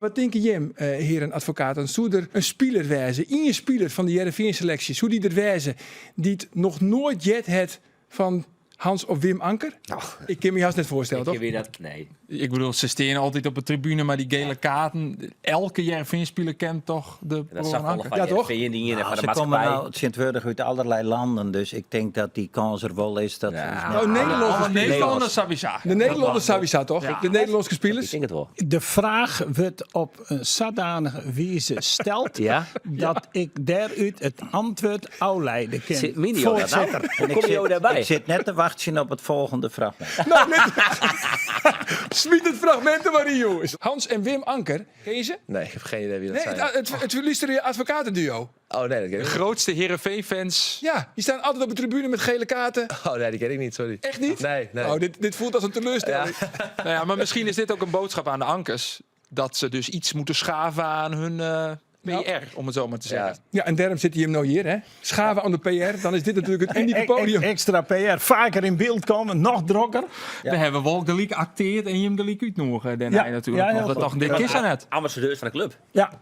Wat tinke jim, hearen advokaten? Soe der in spiler wêze, ien spiler fan de Hearrenfean-seleksje, soe dy der wêze dy't noch noait heard hat fan Hans of Wim Anker? Ik kin my hast net foarstelle, toch? Ik kin my dat, nee. Ik bedoel, se steane altyd op de tribune mei dy gele kaarten. Elke Hearrenfean-spiler ken toch de Dat sa Anker? fan Ja, toch? Hearrenfean dy iene Nou, fan de se komme maatskippij. nou tsjintwurdich út allerlei lannen, dus ik tink dat dy kâns der wol is dat. Ja. Nou, Nederlânders, Alle Nederlanners sawiesa. De Nederlanners sawiesa, toch? De Nederlânske Ik spilers? tink it wol. De fraach wurdt op in sadanige wize steld Ja? dat ik dêrút it antwurd ôfleide kin. Sit Minio dat nou? Foarsitter. Hoe komme jo dêrby? Ik sit net te wachtsjen op it folgjende fragmint. Nou, smyt it fragmint der mar yn, jonges. Hans en Wim Anker, ken je se? Nee, ik heb geen idee wie dat Nee, zijn. het illustere advocatenduo. Oh nee, dat ken ik De niet. grootste Heerenveen-fans. Ja, die staan altijd op de tribune met gele kaarten. Oh nee, die ken ik niet, sorry. Echt niet? Nee, nee. Oh, dit voelt als een teleurstelling. Nou ja, maar misschien is dit ook een boodschap aan de Ankers. Dat ze dus iets moeten schaven aan hun PR, om het zo maar te zeggen. Ja. Ja, en daarom zit hij hem nou hier, hè? Schaven aan de PR, dan is dit natuurlijk het unieke podium. Ekstra PR, faker yn byld komme, noch drokker. We hawwe wol gelyk aktearre en jim gelyk útnûge, dêrnei Ja, natuerlik. ja, Want hiel dat goed. toch, dit kin sa net. Ambassadeurs fan de klup. Ja.